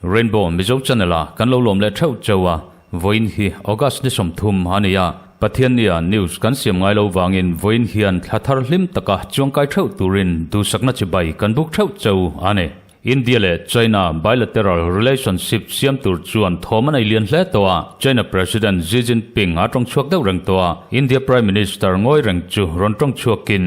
Rainbow Mizo Channel a kan lo lawm leh theuh cheu a, vawiin hi August ni 30 a ni a, Pathiannia news kan siam ngai lo vangin vawiin hian thla thar hlim taka chuangkai theuh turin duhsakna chibai kan buk theuh cheu a ni. India leh China bilateral relationship siam tur chuan thawm a nei lian hle tawh a, China President Xi Jinping a tawng chhuak deuh reng tawh a, India Prime Minister ngawi reng chu rawn tawng chhuakin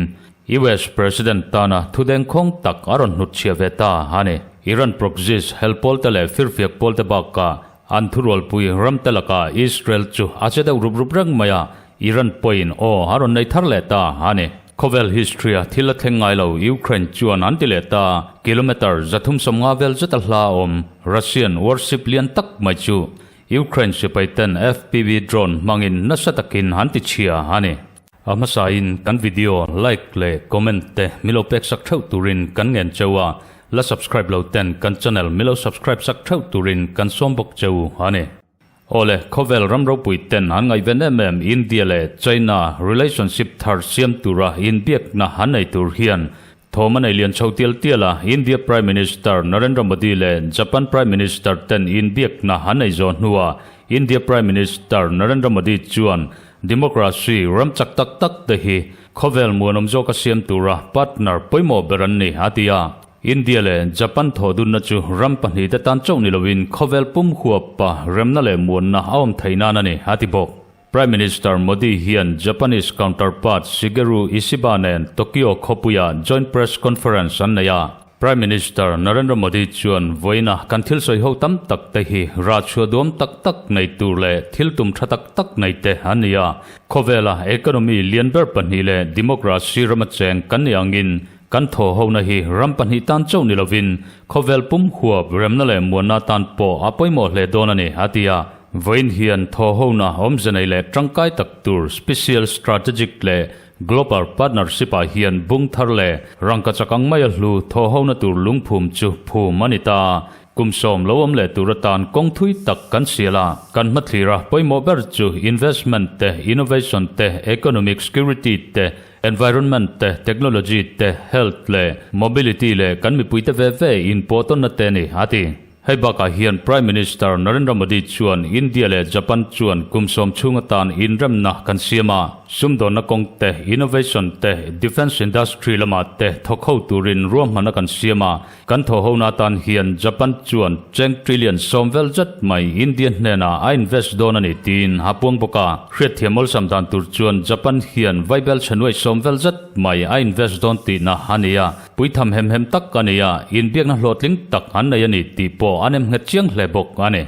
US President tana thudengkhawng tak a rawn hnutchhiah ve ta a ni. Iran proxies hel pawlte leh firfiak pawlte bakah an thurualpui ramte lakah Israel chu a che deuh rup rup reng mai a, Iran pawhin aw a rawn nei thar leh ta a ni. Khawvel history-a thil a thleng ngai lo Ukraine chuan an ti leh ta, kilometre 350 vel zet a hla awm Russian warship lian tak mai chu Ukraine sipaiten FPV drone hmangin nasa takin an ti chhia a ni. A hmasain kan video like leh comment te milo pek sak theuh turin kan ngen cheu a, la subscribe lo ten kan channel milo subscribe sak theuh turin kan sawm bawk cheu a ni. Awle, khawvel ram ropui ten an ngaihven em em India leh China relationship thar siam tura inbiakna an nei tur hian thawm a nei lian chho tial tial a, India Prime Minister Narendra Modi leh Japan Prime Minister ten inbiakna an nei zawh hnuah India Prime Minister Narendra Modi chuan democracy ram chak tak tak te hi khawvel muanawm zawka siam tura partner pawimawh ber an ni a ti a. India leh Japan thawhdunna chu ram pahnihte tan chauh ni loin khawvel pum huapa remna leh muanna a awm theih nan a ni, a ti bawk. Prime Minister Modi hian Japanese counterpart Shigeru Ishiba nen Tokyo khawpuiah joint press conference an nei a. Prime Minister Narendra Modi chuan vawiina kan thil sawi ho tam tak te hi rah chhuah duam tak tak nei tur leh thil tum tha tak tak nei te an ni a. Khawvela economy lian ber pahnih leh democracy rama cheng kan ni angin Kan thaw hona hi ram pahnih tan chauh ni lovin khawvel pum huap remna leh muanna tan pawh a pawimawh hle dawn a ni, a ti a. Vawiin hian thaw hona awmze nei leh tangkai tak tur special strategic leh global partnership ah hian bung thar leh rangka chak ang maia hlu thaw hona tur lungphum chu phum a ni ta. Kum 10 lo awm leh tur atan kawng thui tak kan sial a, kan hmathlir a pawimawh ber chu investment te, innovation te, economic security te, environment te, technology te, health leh mobility leh kan mipuite ve ve inpawhtawnna te a ni, a ti. Hei bakah hian Prime Minister Narendra Modi chuan India leh Japan chuan kum 10 chhung atan inremna kan siam a, Sumdawnna kawng te, innovation te, defence industry lamah te thawk ho turin ruahmanna kan siam a, Kan thawhhona atan hian Japan chuan cheng trillion 10 vel zet mai India hnenah a invest dawn a ni tiin a puang bawk a. Hriatthiam awlsam dan tur chuan Japan hian vaibel chhenuai 10 vel zet mai a invest dawn tihna a ni a, puitham hem hem tak a ni a, inbiakna hlawhtling tak an nei a ni tih pawh an em nghet chiang hle bawk a ni.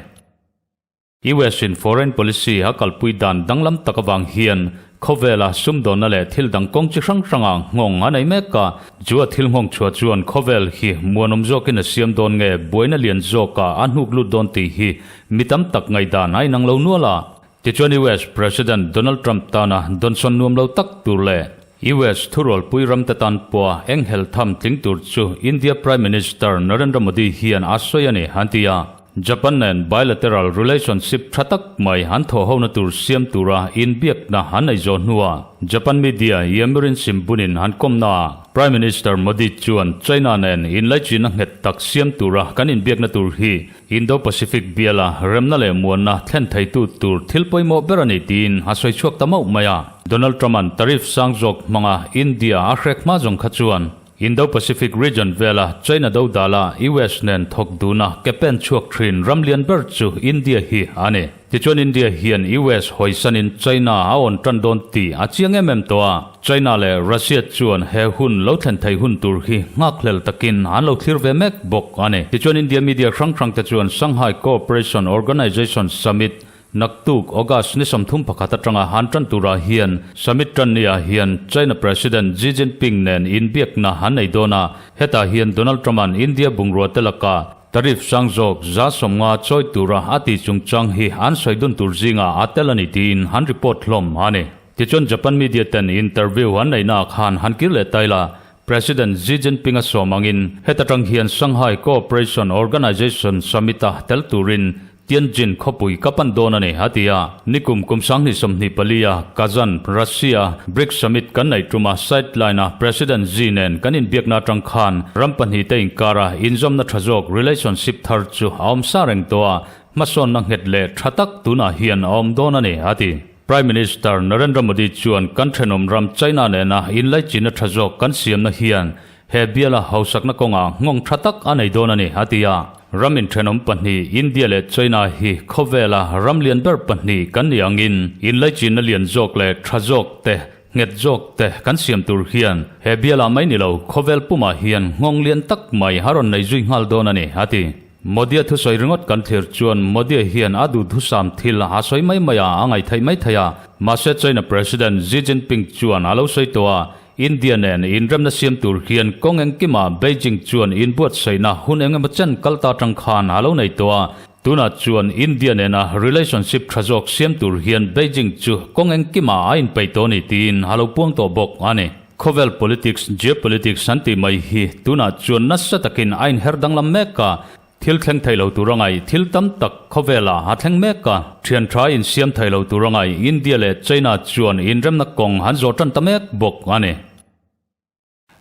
US in foreign policy a kalpui dan danglam tak avang hian khawvela sumdawnna leh thil dang kawng chi hrang hranga nghawng a nei mek a. Chu a thil nghawng chhuah chuan khawvel hi muanawm zawkin a siam dawn nge buaina lian zawkah a hnuk lut dawn tih hi mi tam tak ngaihdan a inang lo nual a. Tichuan US President Donald Trump tana dawnsawn nuam lo tak tur leh US thurualpui ramte tan pawha enghelh tham tling tur chu India Prime Minister Narendra Modi hian a sawi a ni, an ti a. Japan nen bilateral relationship tha tak mai an thawhhona tur siam tura inbiakna an nei zawh hnuah Japan media Yomiuri Shimbun-in an kawmnaah Prime Minister Modi chuan China nen inlaichinna nghet tak siam tura kan inbiakna tur hi Indo-Pacific biala remna leh muanna thlen theitu tur thil pawimawh ber a ni tiin a sawi chhuak ta mauh mai a. Donald Trump-a'n tariff sang zawk hmanga India a hrek hma zawng kha chuan Indo-Pacific region vela China do dala US nen thawk duna ke pen chhuak thin ram lian ber chu India hi a ni. Tichuan India hian US hawisanin China a awn tan dawn tih a chiang em em tawh a. China leh Russia chuan he hun lo thlen thei hun tur hi nghakhlel takin an lo thlir ve mek bawk a ni. Tichuan India media hrang hrang te chuan Shanghai Cooperation Organization Summit Naktuk, August ni 31 atanga han tan turah hian Summit tan niah hian China President Xi Jinping nen inbiakna an nei dawn a, hetah hian Donald Trump-a'n India bungrua te laka tariff sang zawk 50% chawi tura a tih chungchang hi an sawi dun tur zingah a tel a ni tiin an report hlawm a ni. Tichuan Japan media ten interview an neihnaah khan han kir leh tai la, President Xi Jinping a sawm angin heta tang hian Shanghai Cooperation Organization Summit-a tel turin. Tianjin khawpui ka pan dawn a ni, a ti a. Nikum kum 2024 a Kazan, Russia, BRICS Summit kan neih tuma sideline a President Xi nen kan inbiakna atang khan ram pahnihte inkara inzawmna tha zawk relationship thar chu a awm sa reng tawh a, hmasawnna nghet leh tha tak tunah hian a awm dawn a ni, a ti. Prime Minister Narendra Modi chuan kan thenawm ram China nena inlaichinna tha zawk kan siamna hian He biala hausakna kawngah nghawng tha tak a nei dawn a ni, a ti a. Ram inthenawm pahnih, India leh China hi khawvela ram lian ber pahnih kan nih angin inlaichinna lian zawk leh tha zawk te, nghet zawk te kan siam tur hian he bialah mai ni lo khawvel pumah hian nghawng lian tak mai a rawn nei zui nghal dawn a ni, a ti. Modia thusawi ringawt kan thlir chuan Modia hian a duhthusam thil a sawi mai mai a, a ngaihtheih mai thei a. Mahse China President Xi Jinping chuan a lo sawi tawh a, India nen inremna siam tur hian kawng engkimah Beijing chuan inbuatsaihna hun engemaw chen kal ta atang khan a lo nei tawh a, tunah chuan India nena relationship tha zawk siam tur hian Beijing chu kawng engkimah a inpeih tawh a ni tiin a lo puang tawh bawk a ni. Khawvel politics, geopolitics an tih mai hi tunah chuan nasa takin a inher danglam mek a, Thil thleng thei lo tur a ngaih thil tam tak khawvelah a thleng mek a, thian tha insiam thei lo tur a ngaih India leh China chuan inremna kawng an zawh tan ta mek bawk a ni.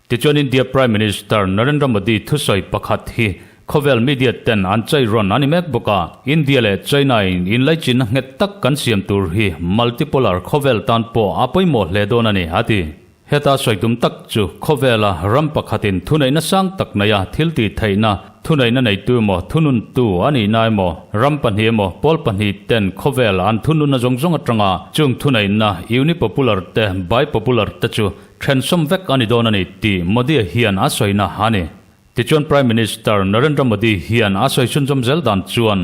Tichuan India Prime Minister Narendra Modi thusawi pakhat hi khawvel media ten an chai rawn a ni mek bawk a, India leh China in inlaichinna nghet tak kan siam tur hi multipolar khawvel tan pawh a pawimawh hle dawn a ni, a ti. Heta sawi tum tak chu khawvela ram pakhatin thuneihna sang tak neia thil tih theihna, thuneihna neitu emaw, thununtu a nihna emaw, ram pahnih emaw, pawl pahnih ten khawvel an thununna zawng zawng atanga chung thuneihna unipopular te bipopular te chu thensawm vek a ni dawn a ni tih Modi-a hian a sawina a ni. Tichuan Prime Minister Narendra Modi hian a sawi chhunzawm zel dan chuan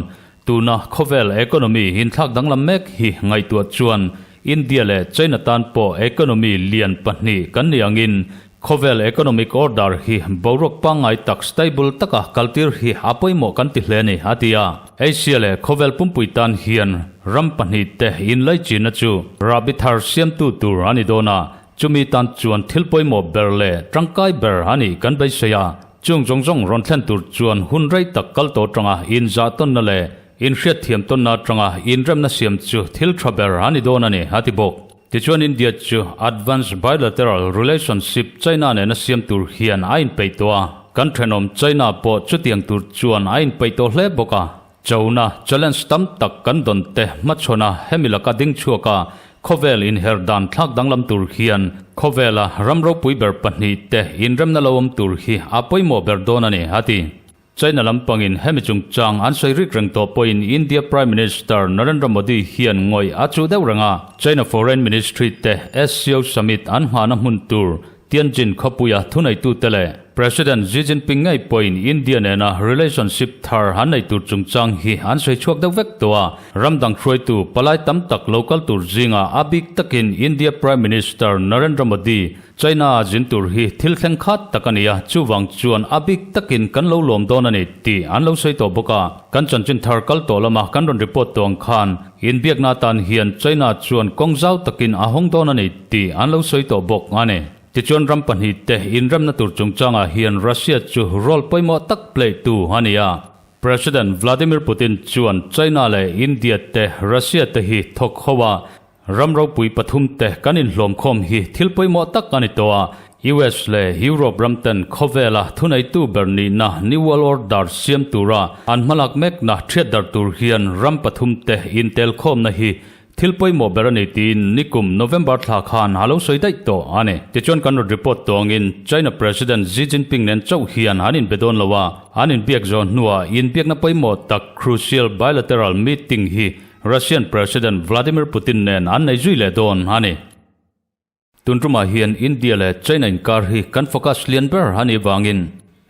Tuna khawvel economy inthlak danglam mek hi ngaihtuah chuan India leh China tan pawh economy lian pahnih kan nih angin khawvel economic order hi boruak pangngai tak stable taka kaltir hi a pawimawh kan ti hle a ni, a ti a. Asia leh khawvel pumpui tan hian ram pahnih te inlaichinna chu rahbi thar siamtu tur a ni dawn a, chumi tan chuan thil pawimawh ber leh tangkai ber a nih kan beisei a. Chung zawng zawng rawn thlen tur chuan hun rei tak kal tawh atanga inzah tawnna leh inhriatthiam tawnna atanga inremna siam chu thil tha ber a ni dawn a ni, a ti bawk. Tichuan India chu Advanced Bilateral Relationship China nena siam tur hian a inpeih tawh a, kan thenawm China pawh chutiang tur chuan a inpeih tawh hle bawk a. Chona, challenge, tam tak kan dawn te hmachhawn a, hemi laka ding chhuak a, khawvel inher dan thlak danglam tur hian khawvela ram ropui ber pahnih te inremna lo awm tur hi a pawimawh ber dawn a ni, a ti. China lampangin hemi chungchang an sawi rik reng tawh pawhin India Prime Minister Narendra Modi hian ngawih a chuh deuh reng a, China Foreign Ministry te SCO Summit an nghahna hmun tur Tianjin khawpuia thuneitute leh President Xi Jinping ngei pawhin India nena relationship thar an nei tur chungchang hi an sawi chhuak deuh vek tawh a. Ram dang hruaitu palai tam tak lo kal tur zingah a bik takin India Prime Minister Narendra Modi China a zin tur hi thil thleng khat tak a ni a, chuvang chuan a bik takin kan lo lawm dawn a ni tih an lo sawi tawh bawk a. Kan chanchin thar kal tawh lama kan rawn report tawh ang khan inbiakna atan hian China chuan kawng zau takin a hawng dawn a ni tih an lo sawi tawh bawk a ni. Tichuan ram pahnih te inremna tur chungchangah hian Russia chu role pawimawh tak play tu a ni a. President Vladimir Putin chuan China leh India te Russia te hi thawk ho a, Ram ropui pathum te kan inhlawmkhawm hi thil pawimawh tak a ni tawh a, US leh Europe ram ten khawvela thuneitu ber nihna New World Order siam tura an hmalak mekna thiat dar tur hian ram pathum te intelkhawmna hi thil pawimawh ber a ni tiin nikum November thla khan a lo sawi daih tawh a ni. Tichuan kan rawn report tawngin China President Xi Jinping nen chauh hian an inbe dawn lo a, an inbiak zawh hnuah inbiakna pawimawh tak crucial bilateral meeting hi Russian President Vladimir Putin nen an nei zui leh dawn a ni. Tun tumah hian India leh China inkar hi kan focus lian ber a nih vangin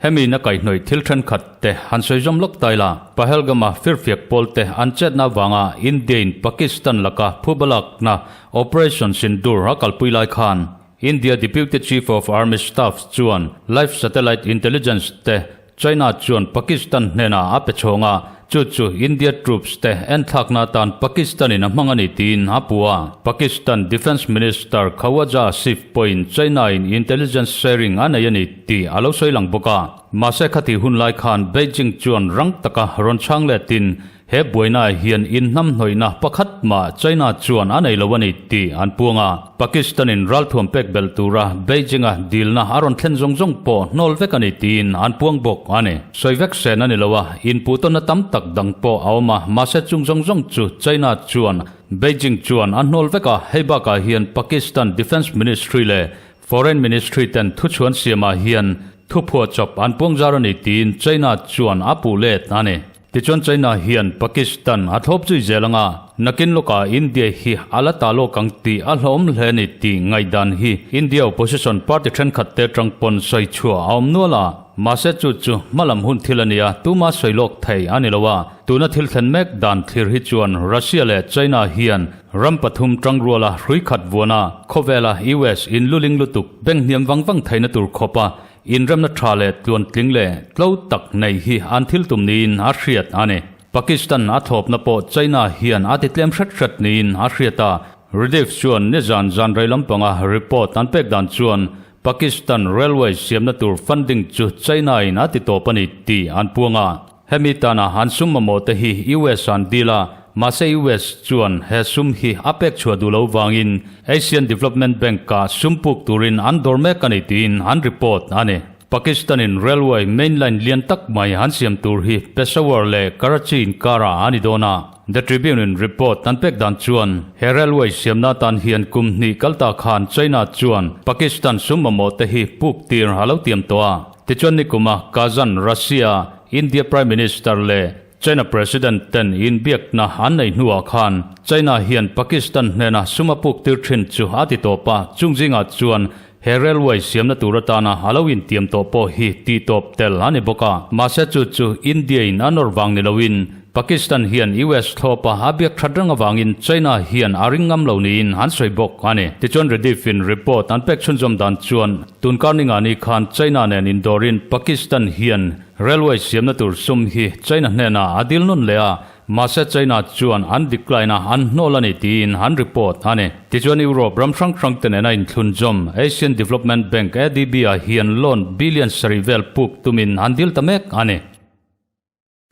hemi na kaihhnawih thil thenkhat te han sawi zawm lawk ta ila. Pahalgam-a firfiak pawl te an chetna avanga India-in Pakistan laka phubalakna Operation Sindoor a kalpui lai khan India Deputy Chief of Army Staff chuan live satellite intelligence te China chuan Pakistan hnenah a pe chhawng a, chu chu India troops te enthlakna atan Pakistan-in a hmang a ni tiin a pu a. Pakistan Defence Minister Khawaja Asif pawhin China-in intelligence sharing a nei a ni tih a lo sawi lang bawk a. Mahse khati hun lai khan Beijing chuan rang taka rawn chhang letin. He buainaah hian inhnamhnawihna pakhat mah China chuan a nei lo a ni tih an puang a. Pakistan-in ralthuam pek belh tura Beijing-a dilna a rawn thlen zawng zawng pawh hnawl vek a ni tiin an puang bawk a ni. Sawi vek sen a ni lo a, inpuhtawnna tam tak dang pawh a awm a, mahse chung zawng zawng chu China chuan Beijing chuan a hnawl vek a, hei bakah hian Pakistan Defence Ministry leh Foreign Ministry ten thuchhuan siamah hian thuphuahchawp an puang zar a ni tiin China chuan a puh let a ni. Tichuan China hian Pakistan a thlawp zui zel anga, nakin lawkah India hi a la ta lawk ang tih a hlawm hle a ni tih ngaihdan hi India opposition party thenkhat te atang pawn sawi chhuah a awm nual a. Mahse chu chu hmalam hun thil a nia, tuma sawi lawk thei a ni lo a. Tuna thil thlen mek dan thlir hi chuan Russia leh China hian ram pathum tangruala hrui khat vuana khawvela US in luling lutuk beng hniam vang vang theihna tur khawpa Inremna tha leh tluantling leh tlo tak nei hi an thil tum niin a hriat a ni. Pakistan a thlawpna pawh China hian a ti tlem hret hret niin a hriat a. Rediff chuan nizan zan rei lampanga report an pek dan chuan Pakistan railway siamna tur funding chu China in a ti tawp a ni tih an puang a. Hemi tana an sum mamawh te hi US an deal a, mahse US chuan he sum hi a pek chhuah duh lo vangin Asian Development Bank ah sum puk turin an dawr mek a ni tiin an report a ni. Pakistan in railway main line lian tak mai an siam tur hi Peshawar leh Karachi inkarah a ni dawn a. The Tribune in report an pek dan chuan he railway siamna atan hian kum hnih kal ta khan China chuan Pakistan sum mamawh te hi puk tir a lo tiam tawh a. Tichuan nikuma Kazan, Russia, India Prime Minister leh China President ten inbiakna an nei hnuah khan China hian Pakistan hnena sum a puk tir thin chu a ti tawp a, chung zingah chuan he railway siamna tur atana a lo intiam tawh pawh hi tihtawp tel a ni bawk a. Mahse chu chu India in a nawr vang ni loin Pakistan hian US thlawpa a biak that reng avangin China hian a ring ngam lo niin an sawi bawk a ni. Tichuan Rediff in report an pek chhunzawm dan chuan tunkar ninga ni khan China nen indawrin Pakistan hian railway siamna tur sum hi China hnenah a dil nawn leh a, mahse China chuan an decline a, an hnawl a ni tiin an report a ni. Tichuan Europe ram hrang hrang te nena inthlunzawm Asian Development Bank, ADB, ah hian loan billion sarih vel puk tumin an dil ta mek a ni.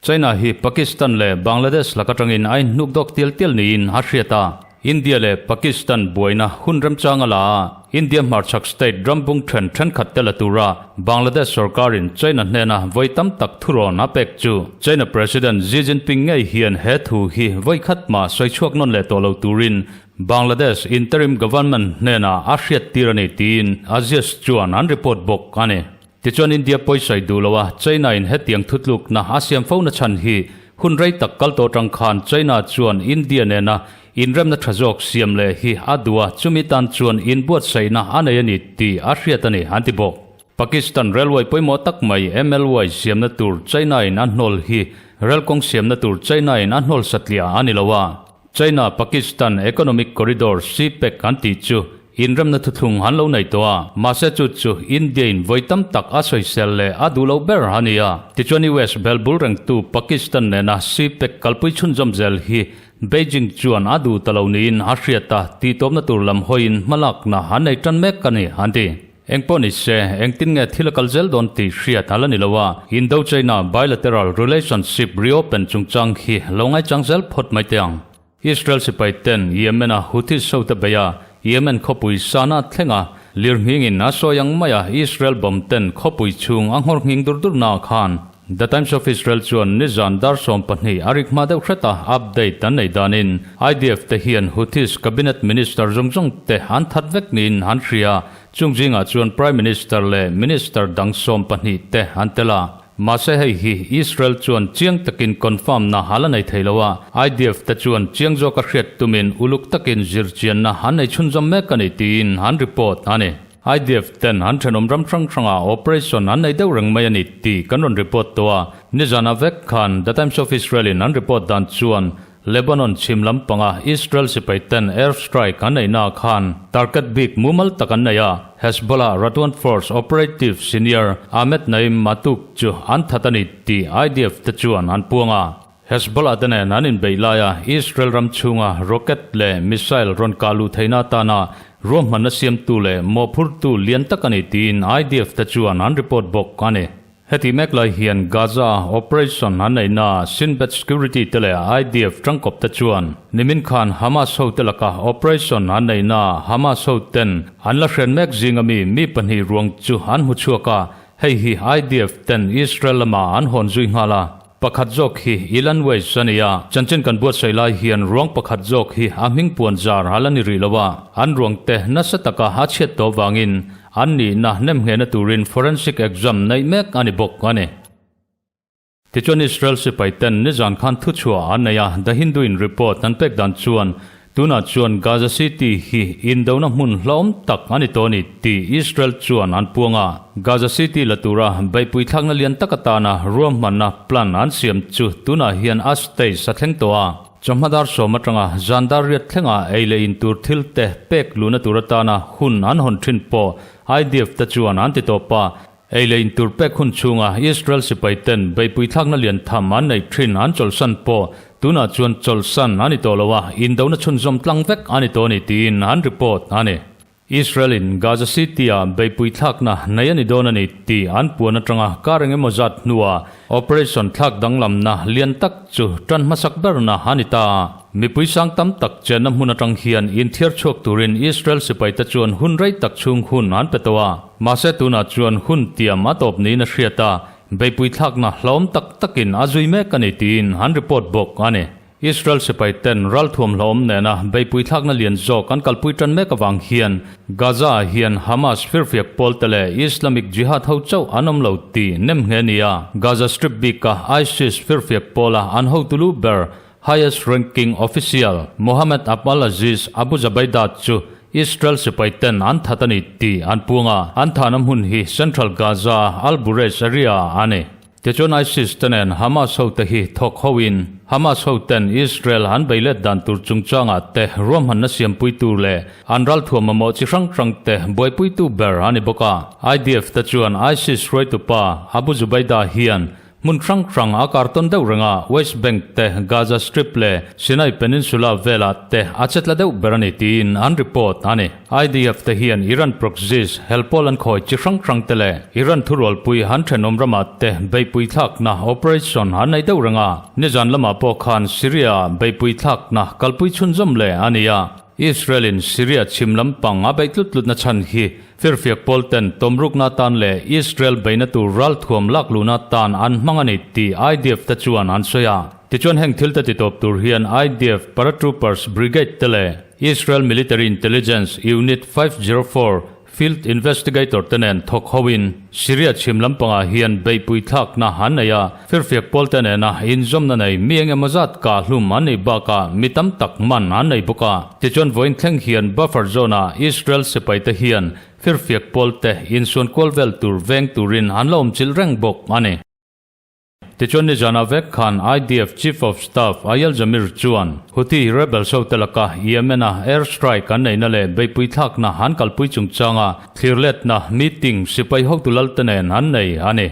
China hi Pakistan leh Bangladesh lak atangin a inhnuk dawk tial tial niin a hriat a. India leh Pakistan buaina hun remchang a la a, India hmarchhak state rambung then thenkhat te la tura Bangladesh sorkarin China hnena vawi tam tak thurawn a pek chu China President Xi Jinping ngei hian he thu hi vawi khat mah sawi chhuak nawn leh tawh lo turin Bangladesh interim government hnenah a hriat tir a ni tiin Aziz chuan an report bawk a ni. Tichuan India pawisawi duh lo a, China in hetiang thutlukna a siam fo na chhan hi hun rei tak kal tawh atang khan China chuan India nena inremna tha zawk siam leh hi a duh a, chumi tan chuan inbuatsaihna a nei a ni tih a hriat a ni, an ti bawk. Pakistan railway pawimawh tak mai MLY siamna tur China in a hnawl hi rail kawng siamna tur China in a hnawl satliah a ni lo a, China Pakistan Economic Corridor, CPEC, an tih chu inremna thuthlung an lo nei tawh a, mahse chu chu India in vawi tam tak a sawisel leh a duh loh ber a ni a. Tichuan US bel bul rengtu Pakistan nena CPEC kalpui chhunzawm zel hi Beijing chuan a duh ta lo niin a hriat a, tihtawpna tur lam hawiin hmalakna an nei tan mek a ni, an ti. Engpawh ni se, engtin nge thil a kal zel dawn tih hriat a la ni lo a, Indo-China bilateral relationship reopen chungchang hi lo ngaichang zel phawt mai teh ang. Israel sipai ten Yemen-a Houthis hote bei a, Yemen khawpui Sanaa thlenga lirnghingin a sawi ang maia Israel bomb ten khawpui chhung a nghawr nghing dur dur naah khan The Times of Israel chuan nizan dar 12 a rik hma deuh hret a, update an nei danin IDF te hian Houthis cabinet minister zawng zawng te an that vek niin an hria. Chung zingah chuan Prime Minister leh Minister dang 12 te an tel a. Mahse hei hi Israel chuan chiang takin confirm na a la nei thei lo a, IDF te chuan chiang zawka hriat tumin uluk takin zirchianna an nei chhunzawm mek a ni tiin an report a ni. IDF ten an thenawm ram hrang hrangah operation an nei deuh reng mai a ni tih kan rawn report tawh a. Nizana vek khan The Times of Israel in an report dan chuan Lebanon chhim lampanga Israel sipai ten air strike an neihnaah khan target bik mumal tak an nei a, Hezbollah Radwan Force operative senior Ahmed Naim Matouk chu an that a ni tih IDF te chuan an puang a. Hezbollah te nen an inbeih laia Israel ram chhunga rocket leh missile rawn kah luh theihna atana ruahmanna siamtu leh mawhphurtu lian tak a ni tiin IDF te chuan an report bawk a ni. Heti mek lai hian Gaza operation an neihna Shin Bet Security te leh IDF tangkawp te chuan nimin khan Hamas hote laka operation an neihna Hamas hoten an la hren mek zinga mi mi pahnih ruang chu an hmu chhuak a, hei hi IDF ten Israel lama an hawn zui nghal a. Pakhat zawk hi Ilan Weiss a ni a, chanchin kan buatsaih lai hian ruang pakhat zawk hi a hming puan zar a la ni rih lo a, an ruang te nasa taka a chhiat tawh vangin an nihna nemnghehna turin forensic exam neih mek a ni bawk a ni. Tichuan Israel sipai ten nizan khan thuchhuah an nei a, The Hindu in report an pek dan chuan Tunah chuan Gaza City hi indona hmun hlauhawm tak a ni tawh a ni tih Israel chuan an puang a. Gaza City la tura beihpui thlakna lian tak atana ruahmanna plan an siam chu tunah hian a stage a thleng tawh a. Chawhma dar sawm atanga zan dar riat thlenga ei leh in tur thil te pek luhna tur atana hun an hawn thin pawh IDF te chuan an ti tawp a. Ei leh in tur pek hun chhunga Israel sipai ten beihpui thlakna lian tham an neih thin an chawlhsan pawh tunah chuan chawlhsan a ni tawh lo a, indona chhunzawm tlang vek a ni tawh a ni tiin an report a ni. Israel in Gaza City ah beihpui thlakna nei a ni dawn a ni tih an puan atanga kar eng emaw zat hnuah operation thlak danglamna lian tak chu tan hmasak berna a ni ta. Mipui sang tam tak chenna hmun atang hian inthiar chhuak turin Israel sipaite chuan hun rei tak chhung hun an pe tawh a. Mahse tunah chuan hun tiam a tawp niin a hriat a, beihpui thlakna hlauhawm tak takin a zui mek a ni tiin an report bawk a ni. Israel sipai ten ralthuam hlauhawm nena beihpui thlakna lian zawk an kalpui tan mek avang hian Gaza-ah hian Hamas firfiak pawlte leh Islamic Jihad ho chauh an awm lo tih nem nghe a ni a. Gaza Strip bika ISIS firfiak pawla an hotu lu ber Highest ranking official Mohammed Abdul Aziz Abu Zubaydah chu Israel sipai ten an that a ni tih an puang a, an thahna hmun hi Central Gaza Al Bureij area a ni. Tichuan ISIS te nen Hamas ho te hi thawk ho in Hamas ho ten Israel an bei let dan tur chungchangah te ruahmanna siampui tur leh an ralthuam mamawh chi hrang hrang te buaipuitu ber a ni bawk a. IDF te chuan ISIS hruaitupa Abu Zubaydah hian Hmun hrang hrang a kartawn deuh reng a, West Bank te, Gaza Strip leh Sinai Peninsula velah te a che tla deuh ber a ni tiin an report a ni. IDF te hian Iran proxies, helpawl an khawi chi hrang hrang te leh Iran thurualpui an thenawm ramah te beihpui thlakna operation an nei deuh reng a, nizan lamah pawh khan Syria-ah beihpui thlakna kalpui chhunzawm leh a ni a. Israel-in Syria chhim lampang a beih tlut tlutna chhan hi firfiak pawl ten tawmrukna atan leh Israel beihna tur ralthuam lak luhna atan an hmang a ni tih IDF te chuan an sawi a. Tichuan heng thil te titawp tur hian IDF Paratroopers Brigade te leh Israel Military Intelligence Unit 504 Field Investigator te nen thawk hoin Syria chhim lampangah hian beihpui thlakna an nei a, firfiak pawl te nena inzawmna nei mi eng emaw zat kah hlum an nih bakah mi tam tak man an nei bawk a. Tichuan vawiin thleng hian buffer zone-ah Israel sipai te hian firfiak pawl te insuan kual vel tur veng turin an la awmchilh reng bawk a ni. Tichuan nizanah vek khan IDF Chief of Staff Eyal Zamir chuan Houthi rebels hote laka Yemen-a air strike an neihna leh beihpui thlakna an kalpui chungchanga thlirletna meeting sipai hotu lalte nen an nei a ni.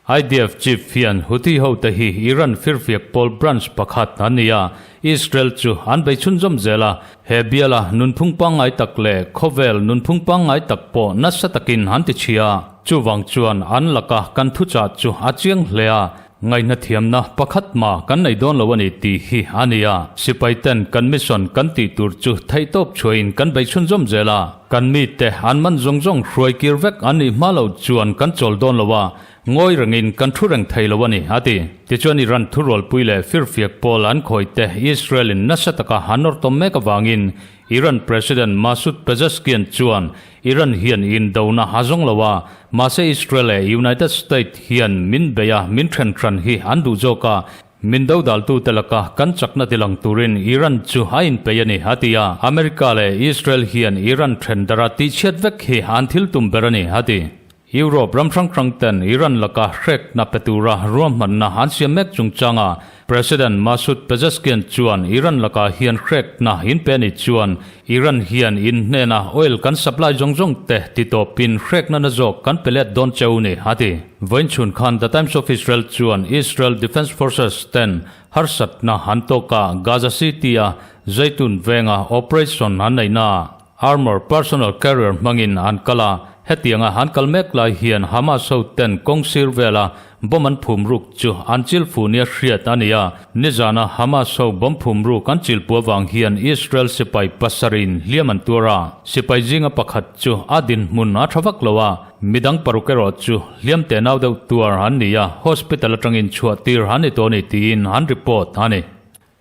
IDF Chief hian Houthi hote hi Iran firfiak pawl branch pakhat an ni a, Israel chu an bei chhunzawm zel a, he biala nunphung pangngai tak leh khawvel nunphung pangngai tak pawh nasa takin an ti chhia. Chuvang chuan an laka kan thuchah chu a chiang hle a, ngaihna thiamna pakhat mah kan nei dawn lo a ni tih hi a ni a. Sipai ten kan mission kan tih tur chu theihtawp chhuahin kan bei chhunzawm zel a, kan mite an man zawng zawng hruai kir vek an nih hma lo chuan kan chawl dawn lo a, ngawi rengin kan thu reng thei lo a ni, a ti. Tichuan Iran thurualpui leh firfiak pawl an khawite Israel-in nasa taka an nawr tawm mek avangin Iran President Masoud Pezeshkian chuan Iran hian indona a zawng lo a, mahse Israel leh United State hian min bei a, min then hran hi an duh zawk a, min dodaltute laka kan chakna tilang turin Iran chu a inpei a ni, a ti a. America leh Israel hian Iran then dara tihchhiat vek hi an thil tum ber a ni, a ti. Europe ram hrang hrang ten Iran laka hrekna pe tura ruahmanna an siam mek chungchanga President Masoud Pezeshkian chuan Iran lakah hian hrekna in pe a nih chuan Iran hian in hnena oil kan supply zawng zawng te titawpin hrekna na zawk kan pe let dawn cheu ni, a ti. Vawiin chhun khan The Times of Israel chuan Israel Defence Forces ten harsatna an tawk a, Gaza City-a Zeitun venga operation an neihna Armour personal carrier hmangin an kal a. Hetianga an kal mek lai hian Hamas ho ten kawng sir vela bomb an phum ruk chu an chil fuh nia hriat a ni a. Nizana Hamas ho bomb phum ruk an chil puah vang hian Israel sipai pasarih in hliam an tuar a. Sipai zinga pakhat chu a dinhmun a tha vak lo a, midang paruk erawh chu hliam teh nau deuh tuar an ni a, hospital atangin chhuah tir an ni tawh a ni tiin an report a ni.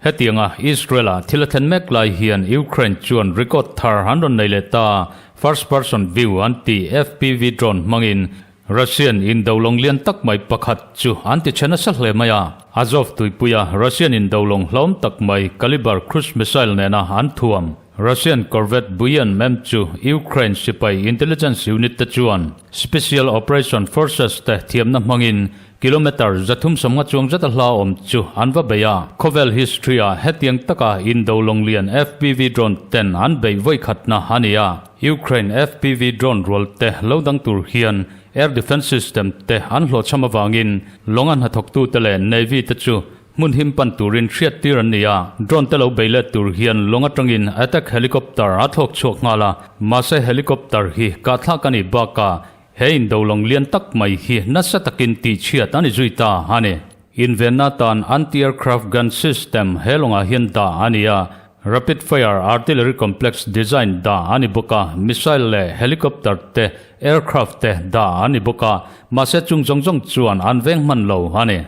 Hetianga Israel-a thil a thlen mek lai hian Ukraine chuan record thar an rawn nei leh ta. First person view an tih FPV drone hmangin Russian indolawng lian tak mai pakhat chu an ti chhe nasa hle mai a. Azov tuipuia Russian indolawng hlawm tak mai Kalibr cruise missile nena an thuam Russian corvette Buyan mem chu Ukraine sipai intelligence unit te chuan Special Operation Forces te thiamna hmangin Kilometre 350 chuang zeta hla awm chu an va bei a, khawvel history-ah hetiang taka Indo lawnglian FPV drone ten an beih vawi khatna a ni a. Ukraine FPV drone rual te lo dang tur hian air defence system te an hlawhchham avangin lawnga hnathawktute leh Navy te chu hmun him pan turin hriattir an ni a. Drone te lo bei let tur hian lawng atangin attack helicopter a thlawk chhuak nghal a, mahse helicopter hi kahthlak a nih bakah He indolawng lian tak mai hi nasa takin tihchhiat a ni zui ta a ni. Invenna tan anti-aircraft gun system he lawngah hian dah a ni a, rapid fire artillery complex design dah a ni bawk a, missile leh helicopter te, aircraft te dah a ni bawk a, mahse chung zawng zawng chuan an veng hman lo a ni.